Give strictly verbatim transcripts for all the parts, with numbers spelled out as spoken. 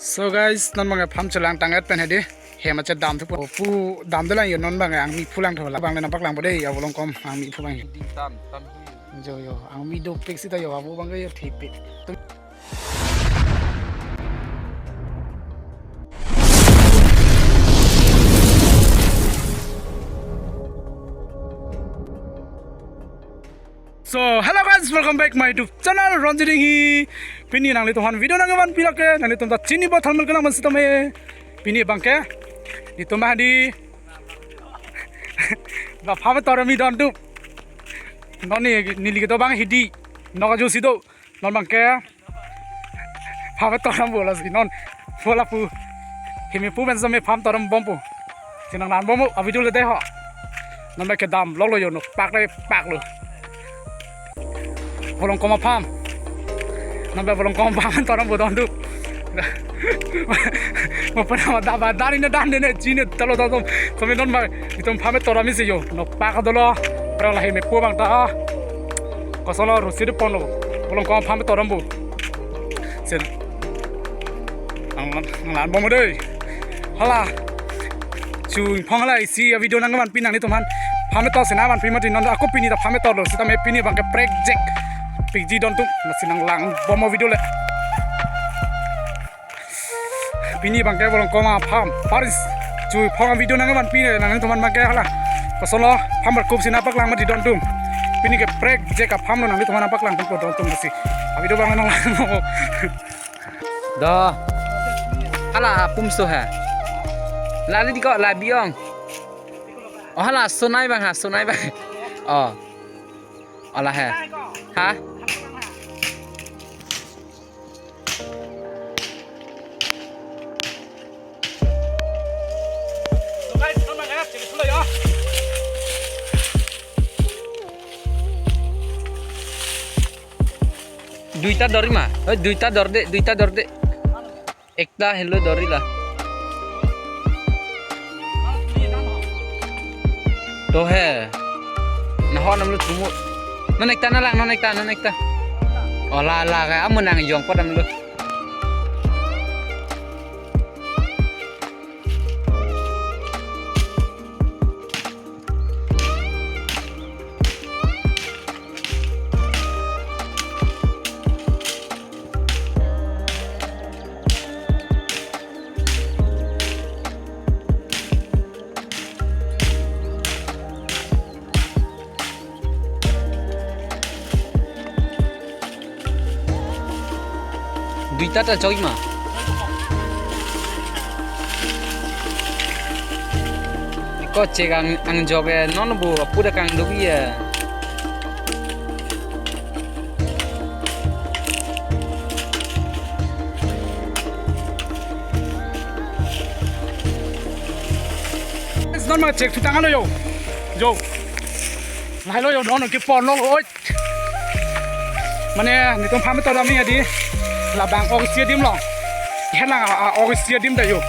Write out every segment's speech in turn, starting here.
So guys, non bang farm chelang tang-et pen hedi. Hem ache damthu pu, pu damde lang yo, non bang angmi phu langthu, labang le nangpaklangpo dei, ya Volongkom angmi phu bang. Ding tan, tan hui. Jo yo, angmi dopik sita yo, amo bang yo thipik. So, hello guys, welcome back my YouTube channel, Ronjit Enghi. Pini nanglitum aphan video nangkevanpi lake, nanglitum ta chinipo thalmal kelang man sitame. Pini bangke, itum hedi. Ba farm tor mi don tu. Non ne neli kedo bang hedi. Nok ajo si do. Non bangke. Farm toram bola si non. Bola pu. Hemi pu ben same farm toram bompo. Si nanglangbom avideo le dei ho. Non bangke damloklo yo, nokpak le paklo. Volongkom a-farm. Non bang Volongkom a-farm toram bo don tu. Mo pernah ada badan ini dan ini cini telo tatum. Kami non bang itum farm toram isi yo. Nokpak dolo. Pernah lahir mepo bang ta. Kosolo rusi de ponlo. Volongkom a-farm toram bo. Sen. Nang, nanglangbom dei. Hala. Chu ingphong hala isi avideo nangvanpi nanglitum aphan. Farm tor sina vanpi mati non ako pini ta farm torlo. Sitame pini bangke prekjak. Pikji don tu. Lasi nanglangbom avideo le. Pini bangke Volongkom a-farm. Paris. Chu ingphong avideo nangvanpi nanglitum aphan bangke hala. Kosolo farm berkup sina paklang mati don tu. Pini ke prekjak a-farm lo nanglitum aphan paklang po don tu lasi. Avideo bang nanglang. Do. Hala pumso ha. Lali diko la biong. Oh hala sonai bang ha, sonai bang. Oh. Hala ha. Ha? Duita dori ma? Eh, duita dorde, duita dorde. Ekta helo dori la. To he. Nahok namlo chungo. Non ekta nalang, non ekta, non ekta. Oh la la ka, amun nangjong pot namlo. Duita ta choi ma. Ko chek ang, ang jok e non bo apu da kangduk ya. Non ma chek thutang lo yo. Jo. Lahai lo yo non ke pon lo oi. Mane, netum farm toram mi hedi. Labang ok isi adim lo. Helang a, a, ok isi adim ta yo.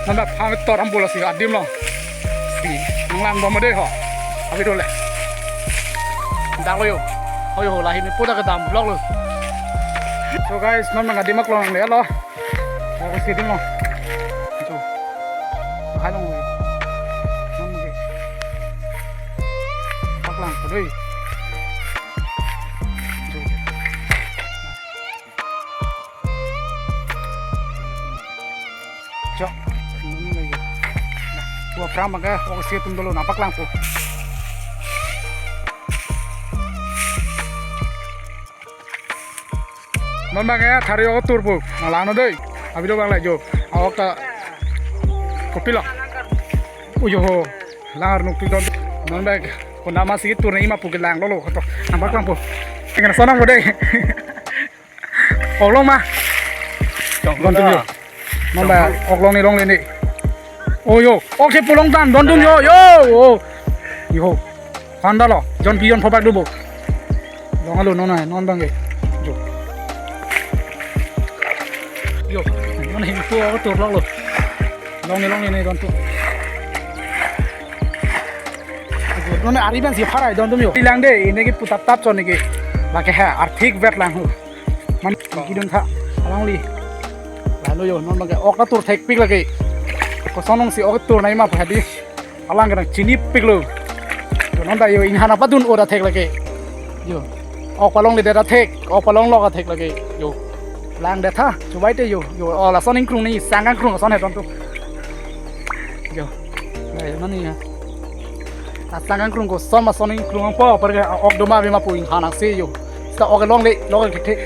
Non bang farm toram bola si adim lo. Si, nanglangbom dei ho. Avideo le. Dak lo yo. Oi ho, lahai mepo ta kedamloklo. So guys, non bang adim aklong le lo. Ok isi adim lo. Cho. Hai long lo. Non ke. Paklang po dei. Chok. Dua pram aga, ok isi atum dolo nangpaklangpo. Non bang ya, thari ok turpo. Nanglang non dei. Avideo bang la jo. Ok ta. Kopilo. Uyo ho. Langar nuk pidon. Non bang. Konat masi tur nangji ma pu ke langloklo. Koto. Nangpaklangpo. Ingin sonang po dei. Oklong ma. Chong Dontum yo. Mamba oklong ni long le ni. Oh yo, ok si pulong tan Dontum yo, yo. Oh. Yo. Panda lo, jon pi jon pho bak du bo. Long alo non ai, non bang e. Jo. Yo, non hin pu ako turloklo. Long ni long ni Dontum. Non ari ban si pharai Dontum yo. Ilang dei, ini ke putap tap chon ke. Bake ha, arthik vet lang hu. Man, kidun tha, alangli. Lo yo, non bangke ok ta tur thekpik lake. Koson nong si ok tur nangji ma pu hadi. Alang ke nangchinipiklo. Yo, non ta yo inghan apadun ora thek lake. Yo. Ok palongledet ta thek, ok palonglok ta thek lake. Yo. Langdet tha, chubai te yo. Yo, o lason ingkrung ni, sang kangkrung ason he ton tu. Yo. Yo, non ni ya. Asang kangkrung koson ma son ingkrung po, apar ke ok doma ave ma pu inghan nang si yo. Sa ok longle, longle thek thek.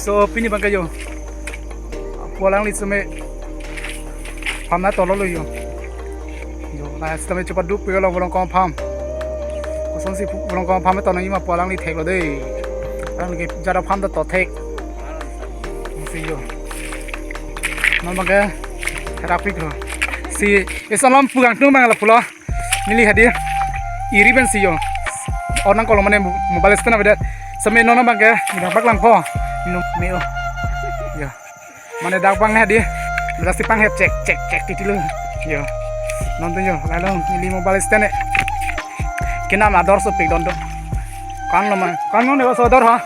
So, pini bangke yo. Pu alangli seme. Pharm na tolo lo yo. Yo, na sitame chepaduk pegalo Volongkom pharm. Kosonsi Volongkom pharm to nangji ma pu alangli theklo dei. Alangli ke jada pharm ta to thek. Si yo. Non bangke herakpik ho. Si, isi alam pu kangtung bang la pulo. Neli hadi iri pensi yo. Orang kalau mana mobile stand avedet. Tame non abangke, nang paklangpo. Minum me-o. Ya. Mane dak abang hedi. Berarti panghet cek, cek, cek titi lo. Yo. Nonton yo, lalu neli mobile stand e. Kinam ador sopik don do. Kan lo ma, kan lo ne bas order ha.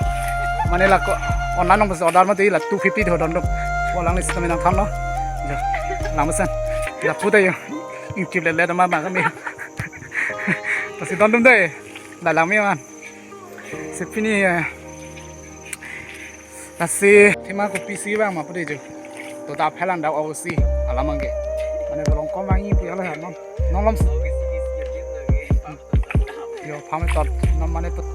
Mane lako, online nang bas order mati la two fifty do don do. Walang ni setame nangthanlo. Yo. Lang mesen. Lapu ta yo. Ingkip lele ma ma kami. Pasi don dum dei. Dalam yo man. Si pini, eh, lasi thema kopisi bang ma pudi jo. To ta phelang dak osi alam angke. Mane bolong kom bang ipi ala non. Non lom. Yo, pame tot, non mane tot.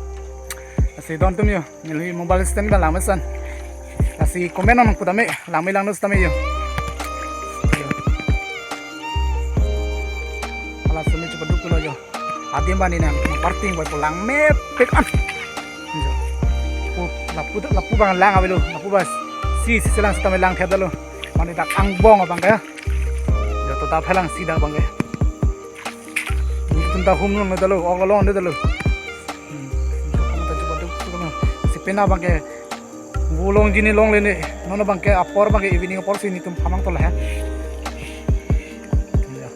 Lasi don tum yo, neli mobile stand ba lang mesen. Lasi comment non putame, lang me lang nus tame yo. Yo. Ala sumi cepat duk lo yo. Adim bani nang parting boy pulang mepik an. Yo. Pu, lapu, lapu bang lang avelo, lapu bas. Si, si selang setame lang thiap dalo. Mane dak angbong abangke. Yo, to ta phelang si dak abangke. Nelitum ta hum long dalo, ok long dalo. Hmm. Yo, kamu ta coba duk, duk, duk. Si pena abangke. Vo longji ne longle ne. Non abangke apor abangke evening apor si nelitum phamang tola he. Yo.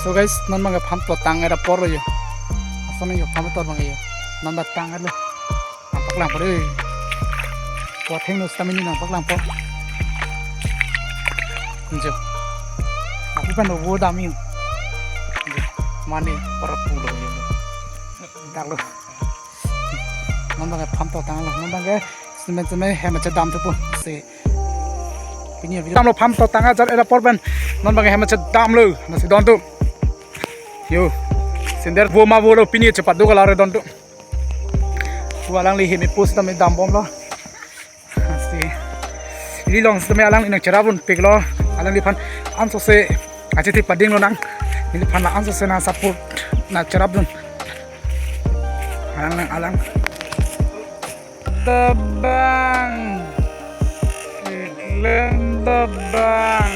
So guys, non abangke phamtotang era apor yo. Asam yo phamtot abangke yo. Non dak tang elo. Nang paklangpo dei. Ko thengno stamini nang paklangpo. Jo. Aku kan vo dam yo. Mane para pulo yo. Dak lo. Non abangke phamtotang lo. Non abangke semen semen hem ache dam thupo. Si. Pini video damlo phamtotang ajar era apor pen. Non abangke hem ache damlo. Lasi don tum. Yo. Sender vo ma vo lo pini cepat duk ala re don tum. Vo alangli hem e post tame dambomlo. Si. Ili long setame alangli nang cherap dunpiklo. Alangliphan ansose achethi padinglo nang. Neliphan la ansose nang support nang cherap dun. Alang nang alang. Tebang. Keklem tebang.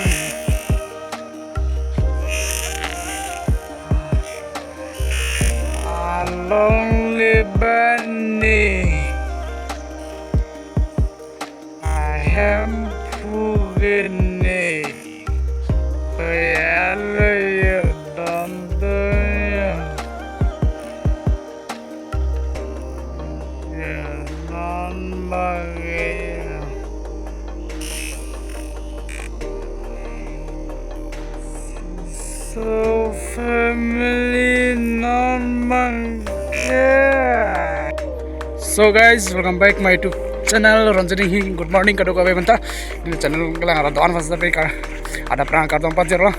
Alongle bani. Ahem phugene. Koyal yo don do yo. Yo non abangke. So family non abangke. So guys, welcome back my YouTube channel Ronjini Hi. Good morning kadokave banta. Neli channel kelang arat doan fast tapi ka ada perang kardom pajer lo.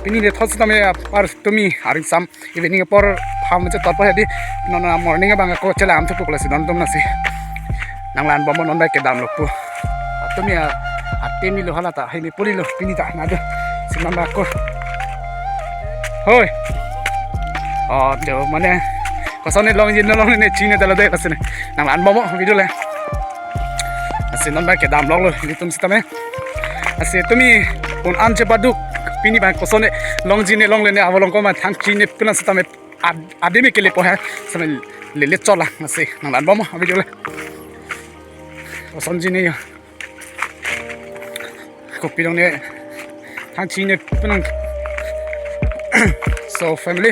Pini de thos tame apar tumi aring sam evening apor ham je torpo hedi non morning abang ako chelam thupo lasi don tum lasi. Nang lan bom non bai kedam lo pu. Atumi a atemi lo hala ta hai mi puli lo pini ta na do. Si non ako. Hoi. Oh, jo mane. Koson ne longji ne longle ne chine dalo de lasi ne. Nang lan bom video le. Lasi non bai kedam lo lo nelitum setame. Lasi tumi un an chepaduk pini abang koson ne longji ne longle ne avolong ko ma thang chine puna setame ad-, adimi kelepo he setame lele chola lasi nang lan bom video le. Kosonji ne yo. Kopi dong ne thang chine puna. So family.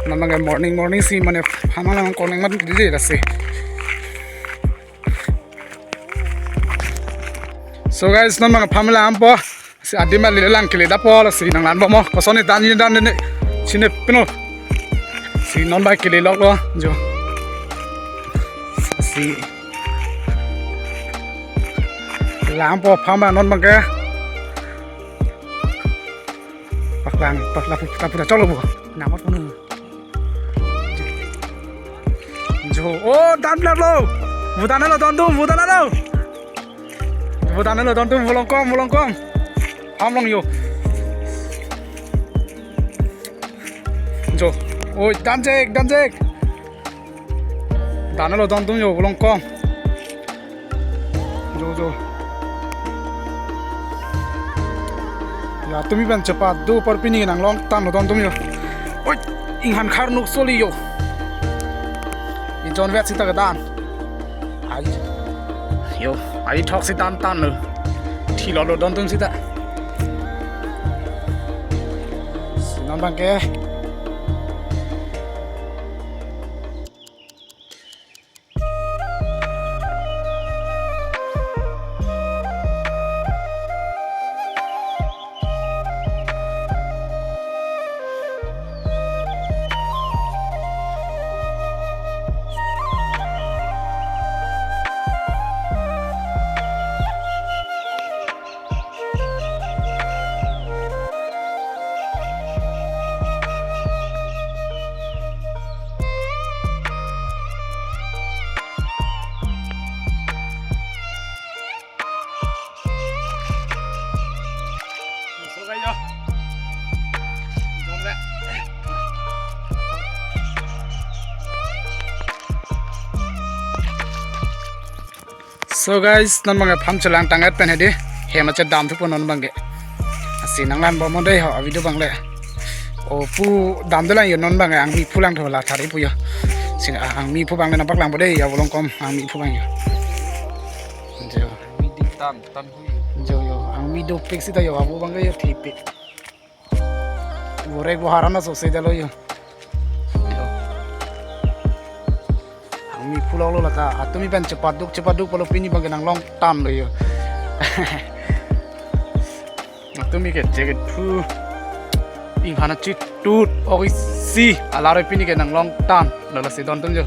Non abangke morning morning si mane farm alam koning mat didi lasi. So guys, non abangke farm alam po. Si adim ali lang kele dapo lasi nanglang bomnon. Koson ne dan ne dan ne. Sine pino. Si non abang kele loklo jo. Si lang po farm non abangke. Paklang, paklang, paklang, paklang, choklo bo. Namot punu. Jo, oh, dan lo. Vodanlo, don dum, vodanlo. Vodanlo, don dum, volong kom, volong kom. Ham long yo. Jo, oh, dan jek, dan jek. Danlo, don dum yo, volong kom. Jo, jo. Ya, tumi pen chepaduk apor pini nanglong tanlo, don dum yo. Oi, inghan kharnuk soli yo. Ijon vet sita kedan. Ai. Yo, ai thok sita an tanlo. Thilolo, don dum sita. Si non abangke. So guys, non abangke farm chelang tang-et pen hedi. Hem ache damthupo non abangke. Asi nanglang bomnon dei ho, video abang le. O pu damdolang yo non abangke, angmi phu langthu la thari pu yo. Si angmi phu abang le nangpaklang po dei, ya volong kom angmi phu abang yo. Jo. Angmi ding tan, tan hui. Jo yo, angmi dopik sita yo, abo abangke yo thipik. Borek boharan aso sedetlo yo. Angmi phu loklo lata, atumi pen chepaduk, chepaduk pulo pini abangke nanglong tanlo yo. Atumi ke jacket phu. Inghan achitut, ok isi, alar pini ke nanglong tan. Lasi don dum yo.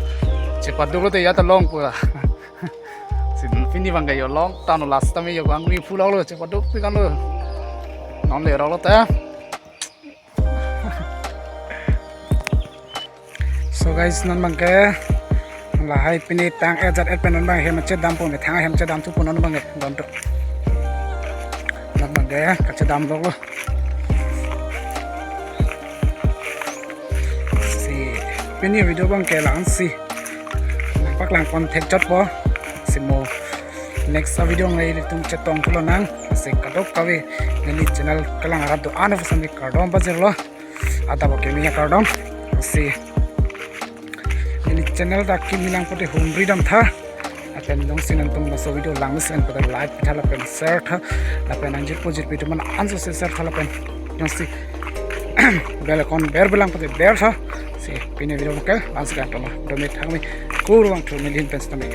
Chepaduklo te ya ta long pura. Si pini abangke yo long tanlo, last time yo angmi phu loklo, chepaduk pi kanlo. Non le roklo ta. So guys, non abangke lahai pini tang-et jat-et pen non abang hem ache dampo, methang hem ache damthupo non abangke, don to. Non abangke kache damloklo. Si pini video abangke la-an si nangpaklang pon thekchotpo. Si mo next a video ngai ilitum chetongthu lonang. Si kadokave neli channel kelang arat do-an aphan si kardom pajirlo. Adap akimi akardom. Si neli channel ta kimi lang pute humri damtha. Lapen jongsi nangtum laso video langme si nangpute like pitha lapen share tha. Lapen nangjirpo jirpi atum an anso si share tha lapen jongsi bell icon ber belang pute bertha. Si pini video ke la-an si kangtonlo. Dome thangmi kurvangthu, neli ahin pen setame.